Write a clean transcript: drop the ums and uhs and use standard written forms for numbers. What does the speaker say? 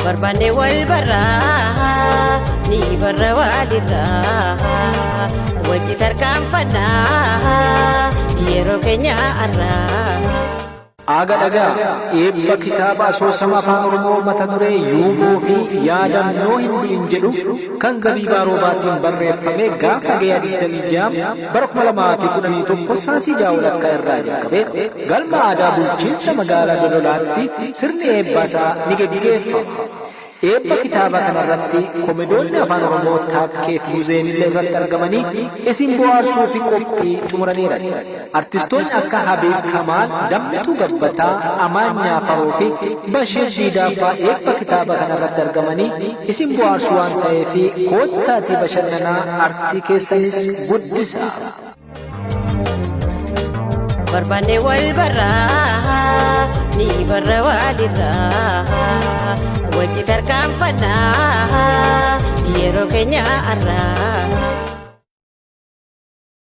Barbaanne wal barraa ni barra walirraa wajji tarkaanfannaa yeroo keenya har'aa. Aaga dhagaa eebba kitaaba asoosama Afaan Oromoo mata duree Yuuboo fi Yaadannoo hin du'in jedhu kan Zabiibaa Roobaatiin barreeffame gaafa Hagayya 26 bara 2011 sa'aatii 6 walakkaa irraa jalqabee galma aadaa bulchiinsa magaalaa Dodolaatti sirni eebbaa isaa ni geggeeffama. Eebba kitaaba kanarratti komedoonni Afaan Oromoo Taakkee fi Huzeenillee irratti argamanii isin bohaarsuu fi qophii xumuraniiran. Artistoonni akka Habiib Kamaal, Dammituu Gabbataa, Amaan Nyaafaroo fi Bashiir Diidaa faa eebba kitaaba kanarratti argamanii isin bohaarsuu waan ta'eef koottaatii bashannanaa artii keessanis guddisaa. Barbaanne wal barraa ni barra walirraa wajji tarkaanfannaa yeroo keenya har'aa.